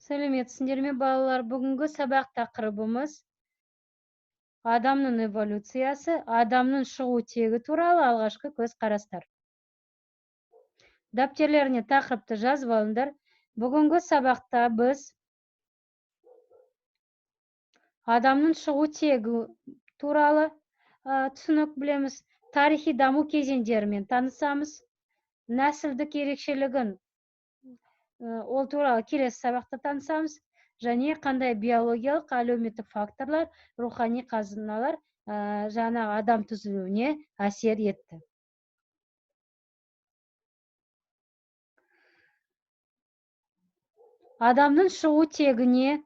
Сәлеметсіңдер ме, балалар? Бүгінгі сабақ тақырыбымыз адамның эволюциясы, адамның шығу тегі туралы алғашқы көзқарастар. Дәптерлеріне тақырыпты жазып алыңдар. Бүгінгі сабақта біз адамның шығу тегі туралы түсінік білеміз, тарихи даму кезеңдерімен танысамыз, нәсілдік ерекшелігін ол туралы келесі сабақта танысамыз, және қандай биологиялық, әлеуметтік факторлар, рухани қазыналар жаңағы адам түзілуіне әсер етті. Адамның шығу тегіне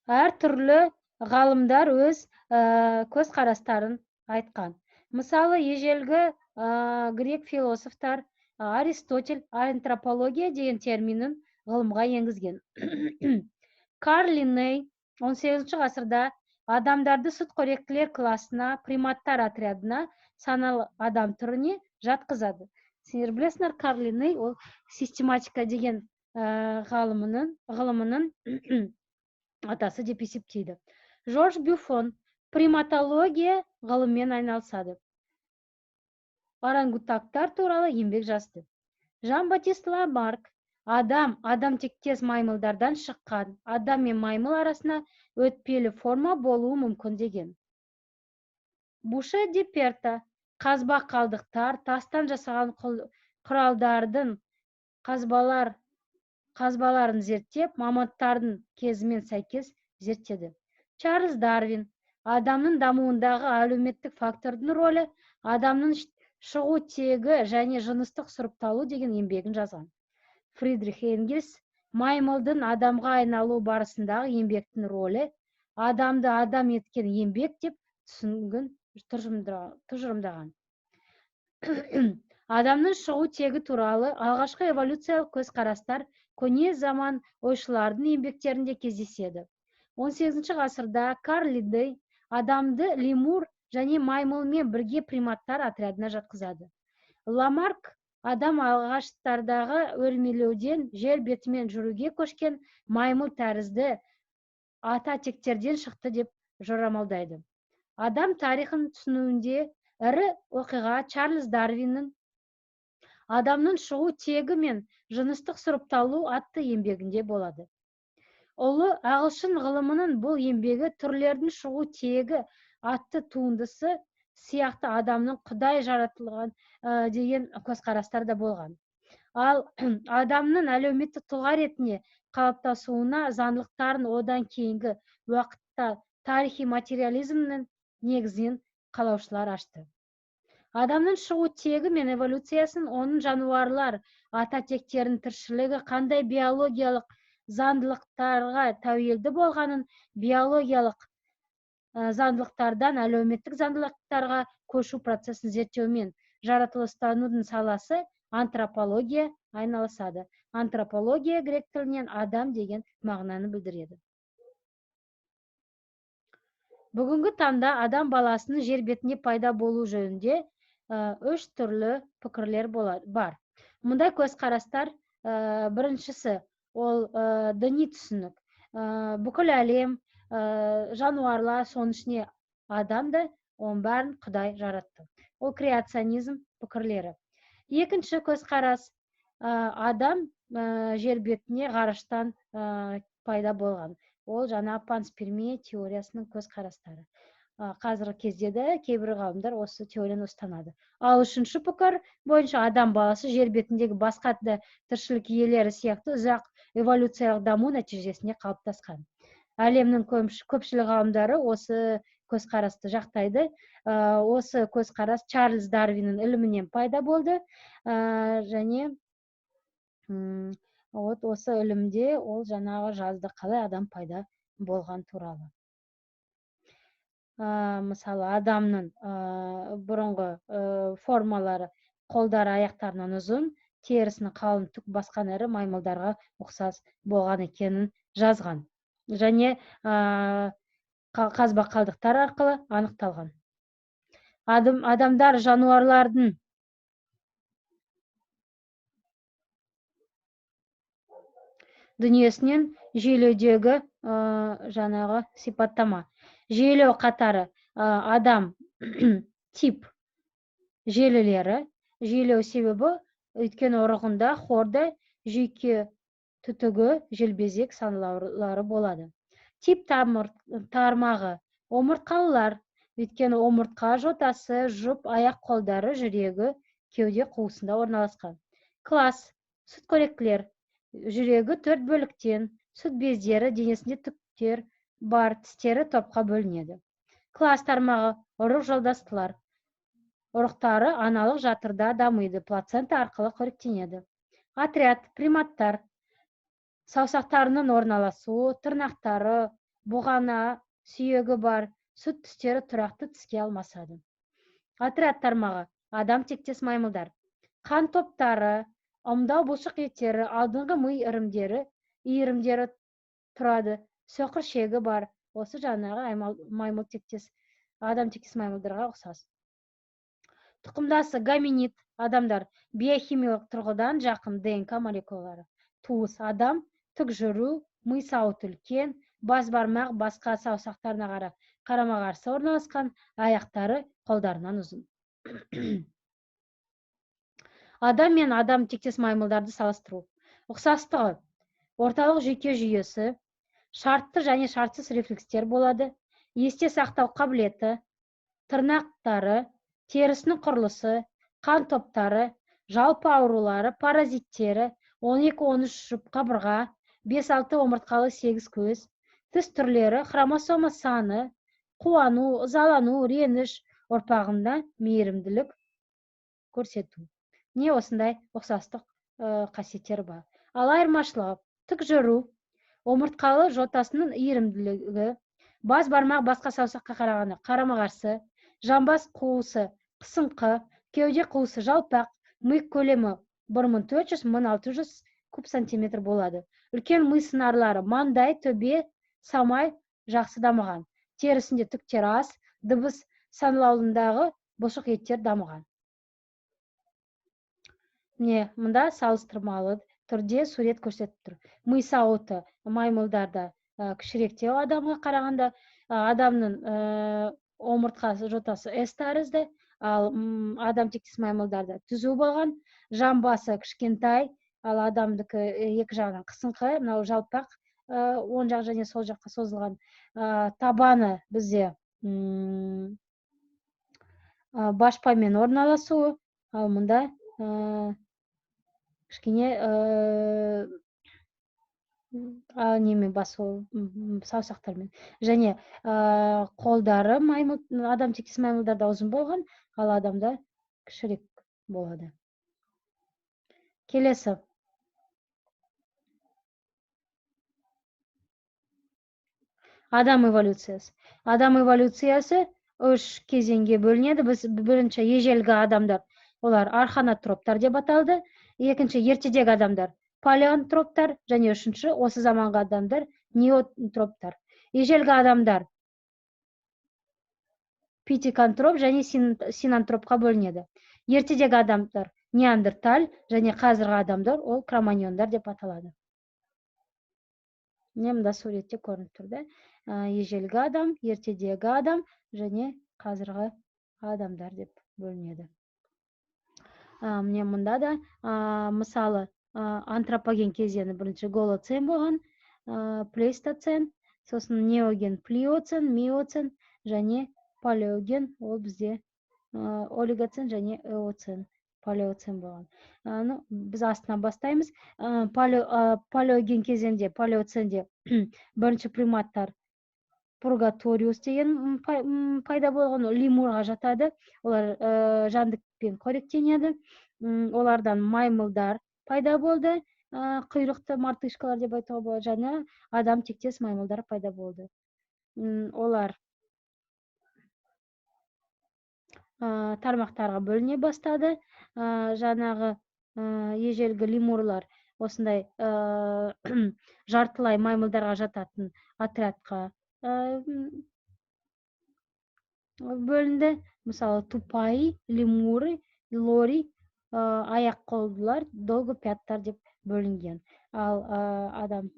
әртүрлі ғалымдар өз көзқарастарын айтқан. Мысалы, ежелгі грек философтар Аристотель антропология деген терминін ғылымға енгізген. Карл Линней 18 ғасырда адамдарды сүтқоректілер класына, приматтар отрядына, саналы адам түріне жатқызады. Сендер білесіңдер, Карл Линней ол систематика деген ғылымының атасы деп есептейді. Жорж Бюфон приматология ғылыммен айналысады. Орангутангтар туралы еңбек жазды. Жан-Батист Ламарк адам тектес маймылдардан шыққан, адам мен маймыл арасында өтпелі форма болуы мүмкін деген. Буше де Перта қазба қалдықтар, тастан жасаған құралдардың қазбаларын зерттеп, мамонттардың кезімен сәйкес зерттеді. Чарльз Дарвин адамның дамуындағы әлеуметтік фактордың рөлі, адамның шығу тегі және жыныстық сұрыпталу деген еңбегін жазған. Фридрих Энгельс маймылдың адамға айналу барысындағы еңбектің рөлі, адамды адам еткен еңбек деп түсінігін тұжырымдаған. Адамның шығу тегі туралы алғашқы эволюциялық көзқарастар көне заман ойшыларының еңбектерінде кездеседі. 18 ғасырда Карл Линней адамды лемур және маймылмен бірге приматтар отрядына жатқызады. Ламарк адам ағаштардағы өрмелеуден жер бетімен жүруге көшкен маймыл тәрізді ата тектерден шықты деп жорамалдайды. Адам тарихын түсінуінде ірі оқиға Чарльз Дарвиннің адамның шығу тегі мен жыныстық сұрыпталу атты еңбегінде болады. Ұлы ағылшын ғылымының бұл еңбегі түрлердің шығу тегі атты туындысы сияқты адамның құдай жаратылған деген көзқарастар да болған. Ал адамның әлеуметтік тұлға ретінде қалыптасуына заңдылықтарын одан кейінгі уақытта тарихи материализмнің негізін қалаушылар ашты. Адамның шығу тегі мен эволюциясын, оның жануарлар ата тектерінің тіршілігі қандай биологиялық заңдылықтарға тәуелді болғанын, биологиялық заңдылықтардан әлеуметтік заңдылықтарға көшу процесін зерттеумен жаратылыстанудың саласы антропология айналысады. Антропология грек тілінен адам деген мағынаны білдіреді. Бүгінгі таңда адам баласының жер бетінде пайда болу жөнінде үш түрлі пікірлер бар. Мұндай көзқарастар, біріншісі ол діни түсінік. Бүкіл әлем, жануарлар, соның ішінде адам да, оның бәрін Құдай жаратты. Ол креационизм пікірлері. Екінші көзқарас, адам жер бетіне ғарыштан пайда болған. Ол жаңа панспермия теориясының көзқарастары. Қазіргі кезде де кейбір ғалымдар осы теорияны ұстанады. Ал үшінші пікір бойынша адам баласы жер бетіндегі басқа да тіршілік иелері сияқты ұзақ эволюциялық даму нәтижесінде қалыптасқан. Әлемнің көпшілік ғалымдары осы көзқарасты жақтайды. Осы көзқарас Чарльз Дарвиннің ілімінен пайда болды. Және осы ілімде ол жаңағы жазды қалай адам пайда болған туралы. Мысалы, адамның бұрынғы формалары қолдары аяқтарынан ұзын, терісінің қалың түк басқан ірі маймылдарға ұқсас болған екенін жазған. Және қазба қалдықтар арқылы анықталған. Адамдар жануарлардың Дүниесінен жүйелеудегі жаңағы сипаттама. Жүйелеу қатары адам тип желілері. Жүйелеу себебі өйткені ұрығында хорда жүйке түтігі желбезек саналары болады. Тип тармағы омыртқалылар, өйткені омыртқа жотасы, жұп, аяқ қолдары, жүрегі кеуде қуысында орналасқан. Класс сүтқоректілер, жүрегі 4 бөліктен, сүт бездері, денесінде түктер бар, тістері топқа бөлінеді. Класс тармағы ұрық жолдастылар, ұрықтары аналық жатырда дамиды, плацента арқылы қоректенеді. Отряд приматтар, саусақтарының орналасуы, тырнақтары, бұғана сүйегі бар, сүт түстері тұрақты тіске алмасады. Отряд тармағы адам тектес маймылдар. Қан топтары, ымдау бұлшық еттері, алдыңғы ми иірімдері тұрады, соқыр шегі бар. Осы жаңағы маймыл тектес, адам тектес маймылдарға ұқсас. Тұқымдасы гоминид адамдар, биохимиялық тұрғыдан жақын ДНК молекулалары. Туыс адам, тік жүру, ми сауыты үлкен, бас бармақ басқа саусақтарына қарама-қарсы орналасқан, аяқтары қолдарынан ұзын. Адам мен адам тектес маймылдарды салыстыру. Ұқсастығы: орталық жүйке жүйесі, шартты және шартсыз рефлекстер болады, есте сақтау қабілеті, тырнақтары, терісінің құрылысы, қан топтары, жалпы аурулары, паразиттері, 12-13 жұп қабырға, 5-6 омыртқалы 8 көз, тіс түрлері, хромосома саны, қуану, ызалану, реніш, ұрпағында мейірімділік көрсету. Не осындай ұқсастық қасиеттері бар. Ал айырмашылығы: тік жүру, омыртқалы жотасының иірімділігі, бас бармақ басқа саусаққа қарағанда қарама-қарсы, жамбас қуысы қысыңқы, кеуде қуысы жалпақ, ми көлемі 1400-1600 куб сантиметр болады. Үлкен ми сыңарлары маңдай, төбе, самай жақсы дамыған. Терісінде түктер аз, дыбыс саңылауындағы бұлшық еттер дамыған. Міне, мында салыстырмалы түрде сурет көрсетіп тұр. Ми сауыты маймылдарда кішіректеу адамға қарағанда, адамның омыртқасы жотасы С тәрізді, ал адам тектес маймылдарда түзу болған, жамбасы кішкентай, ал адамдікі екі жағынан қысыңқы, мынау жалпақ, оң жақ және сол жаққа созылған. Табаны бізде башпамен орналасуы, ал мұнда кішкене немен басу, саусақтармен. Және қолдары маймыл, адам тектес маймылдарда ұзын болған, ал адамда кішірек болады. Келесі. Адам эволюциясы. Адам эволюциясы үш кезеңге бөлінеді. Біз бірінші ежелгі адамдар, олар арханатроптар деп аталды. Екінші ертедегі адамдар палеантроптар, және үшінші осы заманғы адамдар неотроптар. Ежелгі адамдар питекантроп және синантропқа бөлінеді. Ертедегі адамдар неандерталь, және қазіргі адамдар ол кроманьондар деп аталады. Міне мында суретте көрініп тұр да. Ежелгі адам, ертедегі адам және қазіргі адамдар деп бөлінеді. Міне мында да мысалы антропоген кезеңі бірінші голоцен болған, плейстоцен, сосын неоген, плиоцен, миоцен және палеоген, ол бізде олигоцен және эоцен, палеоцен болған. Ну, біз астынан бастаймыз. Палеоген кезеңде, палеоценде бірінші приматтар пургаториус деген пайда болған, лемурға жатады. Олар жәндікпен қоректенеді. Олардан маймылдар пайда болды, құйрықты мартышкалар деп айтуға болады, және адам тектес маймылдар пайда болды. Олар тармақтарға бөліне бастады. Жаңағы ежелгі лемурлар осындай жартылай маймылдарға жататын отрядқа бөлінді. Мысалы, тупай, лемуры, лори, аяқ қолдылар, долгопяттар деп бөлінген. Ал адам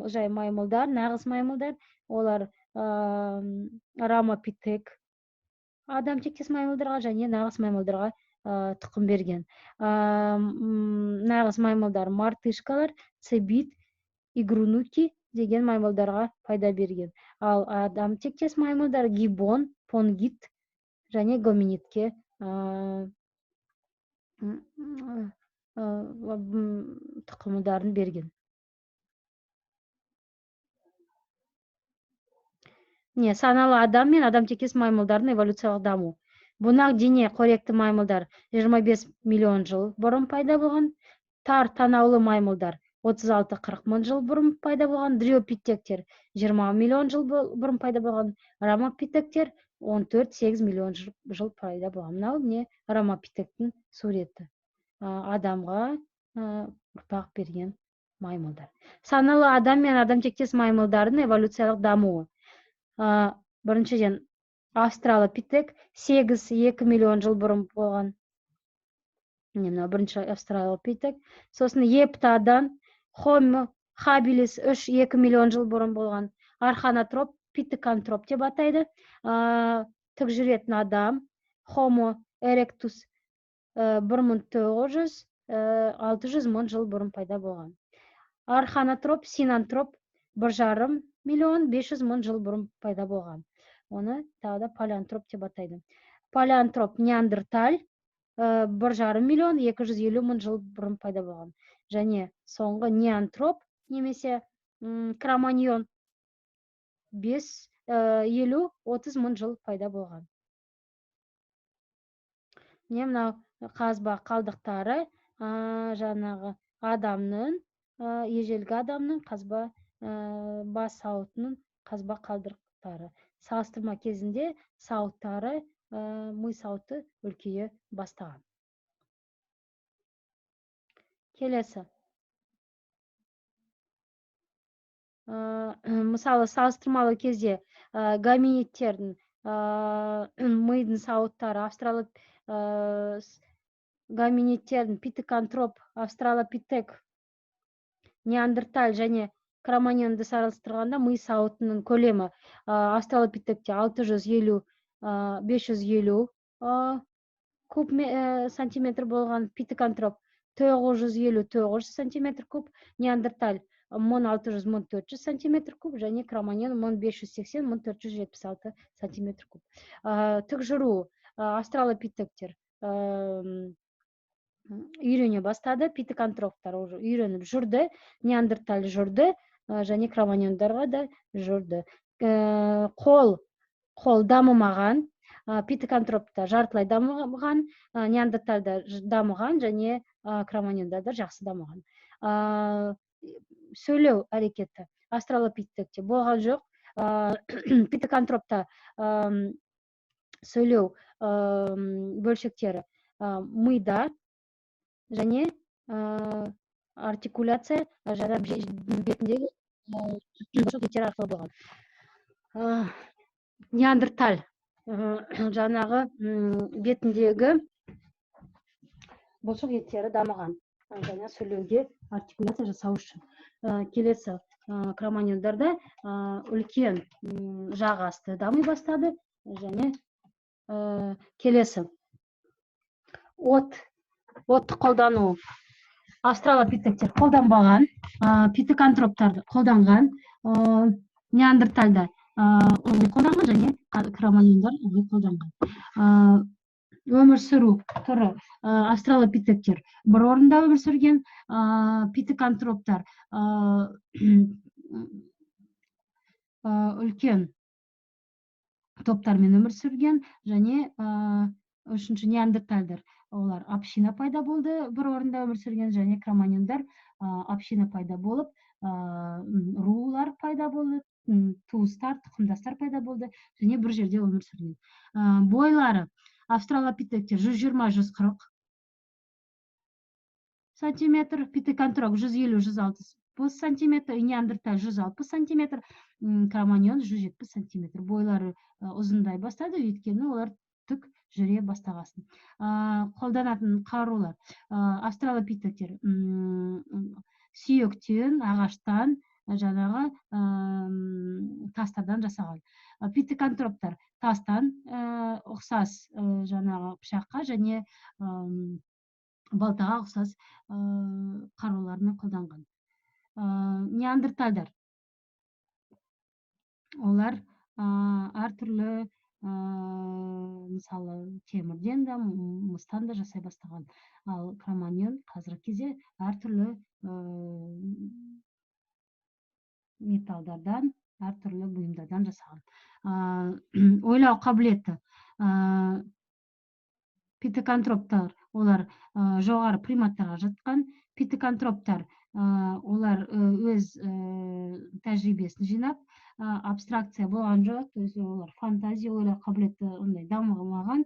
жай маймылдар, нағыз маймылдар, олар рамопитек адам тектес маймылдарға және нағыз маймылдарға тұқым берген. Нағыз маймылдар мартышкалар, цибит, игрунуки деген маймылдарға пайда берген. Ал адам тектес маймылдар гиббон, понгит және гоминидке тұқымдарын берген. Не, саналы адам мен адам тектес маймылдардың эволюциялық дамуы. Бунақ дене қоректі маймылдар 25 миллион жыл бұрын пайда болған. Тар танаулы маймылдар 36-40 мың жыл бұрын пайда болған. Дриопитектер 20 миллион жыл бұрын пайда болған. Рамопитектер 14-8 миллион жыл пайда болған. Мынау міне рамопитектің суреті. Адамға ұрпақ берген маймылдар. Саналы адам мен адам тектес маймылдардың эволюциялық дамуы. Біріншіден, австралопитек 8-2 миллион жыл бұрын болған. Міне мынау бірінші австралопитек. Сосын ептадан Homo habilis 3-2 миллион жыл бұрын болған. Арханатроп, питекантроп деп атайды. Тік жүретін адам Homo erectus 1900 600 мың жыл бұрын пайда болған. Арханатроп, синантроп 1,5 миллион 500 мың жыл бұрын пайда болған. Оны тағы да палеантроп деп атайды. Палеантроп неандерталь 1,5 миллион 250 мың жыл бұрын пайда болған. Және соңғы неантроп немесе кроманьон 50-30 мың жыл пайда болған. Міне мынау қазба қалдықтары, жаңағы адамның, ежелгі адамның қазба бас сауытының қазба қалдықтары. Салыстырма кезінде сауыттары, ми сауыты үлкейе бастаған. Келесі. Мысалы, салыстырмалы кезде гоминидтердің мидың сауыттары, гоминидтердің питекантроп, австралопитек, неандерталь және кроманьонды салыстырғанда ми сауытының көлемі австралопитекте 650, 550 куб сантиметр болған, питекантроп 950, 900 сантиметр куб, неандерталь 1600, 1400 сантиметр куб және кроманьон 1580, 1476 сантиметр куб. Тік жүру австралопитектер үйрене бастады, питекантроптар уже үйреніп жүрді, неандерталь жүрді және кроманьондарға да жүрді. Қол дамымаған, питекантропта жартылай дамыған, неандертальда дамыған және кроманьонда да жақсы дамыған. Сөйлеу әрекеті австралопитекте болған жоқ. Питекантропта сөйлеу бөлшектері мида және артикуляция жаңа бетіндегі бұлшық еттер арқылы болған. Неандерталь жаңағы бетіндегі бұлшық еттері дамыған және сөйлеуге артикуляция жасау үшін. Келесі кроманьондарда үлкен жақ асты дами бастады және келесі отты қолдану австралопитектер қолданбаған, питекантроптарды қолданған, неандертальда қолданған және кроманьондар қолданған. Өмір сүру түрі австралопитектер бір орында өмір сүрген, питекантроптар үлкен топтармен өмір сүрген және үшінші неандертальдар олар община пайда болды, бір орында өмір сүрген және кроманьондар община пайда болып, рулар пайда болды, туыстар, тұқымдастар пайда болды және бір жерде өмір сүрген. Бойлары австралопитектер 120-140 сантиметр, питекантроп 150-160 сантиметр, неандерталь 160 сантиметр, кроманьон 170 сантиметр. Бойлары ұзындай бастады, өйткені олар тік жүре бастағасын. Қолданатын қарулар. Австралопитектер сүйектен, ағаштан, жаңағы тастардан жасаған. Питекантроптар тастан ұқсас жаңағы пышаққа және балтаға ұқсас қарулармен қолданған. Неандерталдар олар әртүрлі, мысалы, темірден де, мыстан да жасай бастаған. Ал кроманьон қазіргі кезде әртүрлі металдардан, әртүрлі бұйымдардан жасаған. Ойлау қабілеті. Питекантроптар олар жоғары приматтарға жатқан. Питекантроптар олар өз тәжірибесін жинап, абстракция болған жоқ, то есть олар фантазия, ойлау қабілеті ондай дамымаған.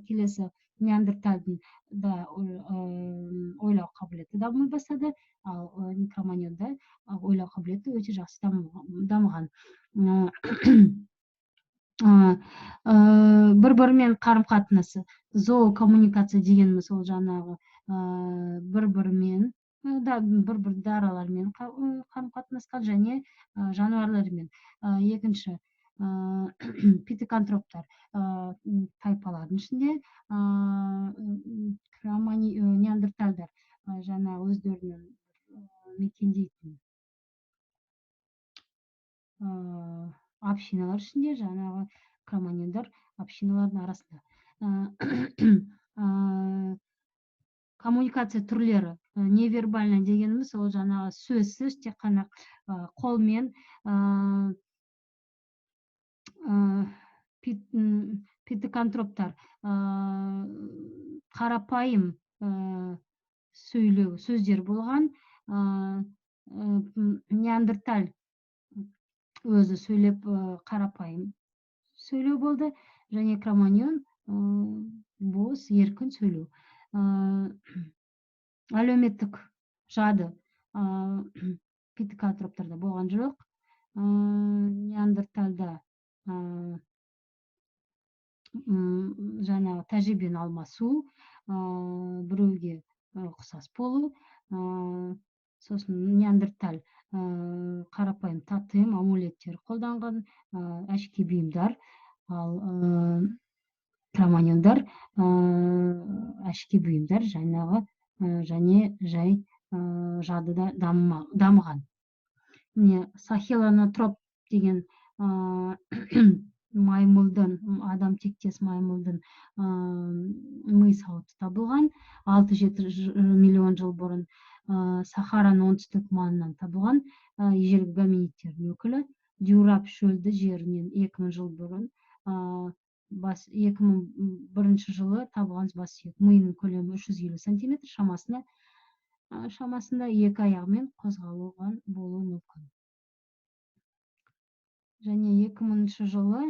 Келесі неандерталдың да ойлау қабілеті дами бастады, ал кроманьонда ойлау қабілеті өте жақсы дамыған. Бір-бірімен қарым-қатынасы, зоокоммуникация дегеніміз ол жаңағы бір-бірімен да, бір-бір даралармен қарым-қатынасқан және жануарлармен. Екінші, питекантроптар тайпалардың ішінде, неандерталдар жаңағы өздерінің мекендейтін общиналар ішінде, жаңағы кроманьондар общиналардың арасында. Коммуникация түрлері. Невербально дегеніміз ол жаңағы сөзсіз, тек қана қолмен. Питекантроптар қарапайым сөйлеу сөздер болған. Неандерталь өзі сөйлеп, қарапайым сөйлеу болды, және кроманьон бос, еркін сөйлеу. Әлеуметтік жады питекантроптарда болған жоқ. Неандертальда жаңағы тәжірибені алмасу, біреуге ұқсас болу. Сосын неандерталь қарапайым тотем, амулеттер қолданған, әшекей бұйымдар, ал кроманьондар әшекей бұйымдар жаңағы және жай жады да дамыған. Міне, сахелантроп деген маймылдың, адам тектес маймылдың ми сауыты табылған 6-7 миллион жыл бұрын, Сахараның оңтүстік маңынан табылған ежелгі гоминидтердің өкілі. Дюраб шөлді жерінен 2000 жыл бұрын, бас 2001 жылы табылған бас сүйек. Миының көлемі 350 сантиметр шамасында, екі аяғымен қозғалған болуы мүмкін. Және 2000 жылы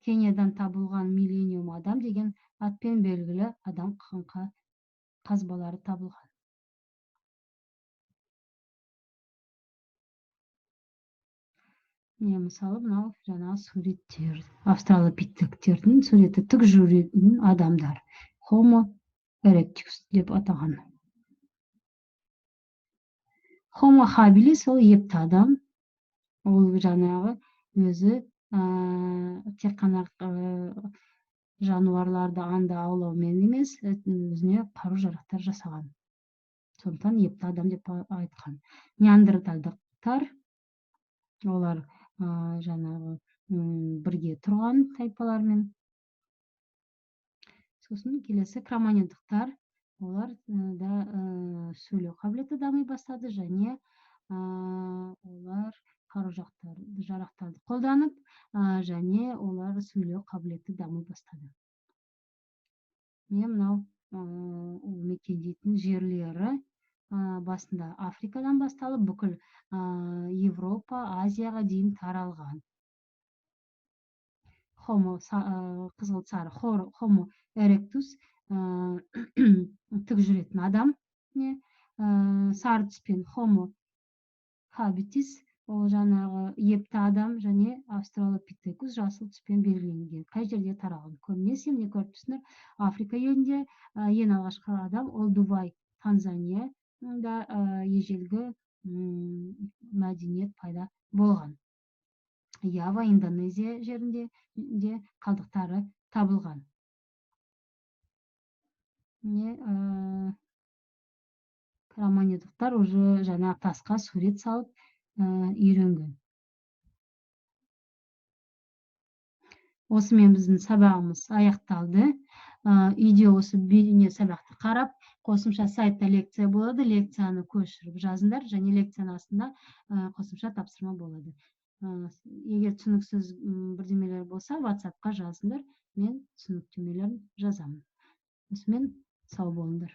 Кениядан табылған миллениум адам деген атпен белгілі адам қаңқа қазбалары табылған. Міне, мысалы, мынау жаңағы суреттер, австралопитектердің суреті, тік жүретін адамдар, Homo erectus деп атаған. Homo habilis ол епті адам, ол жаңағы өзі тек қана жануарларды аңды аулаумен емес, өзіне қару жарақтар жасаған, сондықтан епті адам деп айтқан. Неандерталдықтар олар жаңағы бірге тұрған тайпалармен. Сосын келесі кроманьондықтар, олар да сөйлеу қабілеті дами бастады және олар қару жарақтарды қолданып, және олар сөйлеу қабілеті дами бастады. Міне, мынау мекендейтін жерлері басында Африкадан басталып, бүкіл Европа, Азияға дейін таралған. Homo қызғылт сары Homo erectus, тік жүретін адам. Не, сары түспен Homo habilis, Ол жаңағы епті адам және австралопитекус жасыл түспен белгіленген. Қай жерде таралған? Көбінесе міне көріп тұрсыңдар, Африка елінде ең алғашқы адам ол Дубай, Танзанияда ежелгі мәдениет пайда болған. Ява, Индонезия жерінде де қалдықтары табылған. Міне, кроманьондықтар уже жаңа тасқа сурет салып үйренген. Осымен біздің сабағымыз аяқталды. Үйде осы бейне сабақты қарап, қосымша сайтта лекция болады, лекцияны көшіріп жазыңдар және лекцияның астында қосымша тапсырма болады. Егер түсініксіз бірдемелер болса, WhatsApp-қа жазыңдар, мен түсініктемелерін жазамын. Осымен сау болыңдар.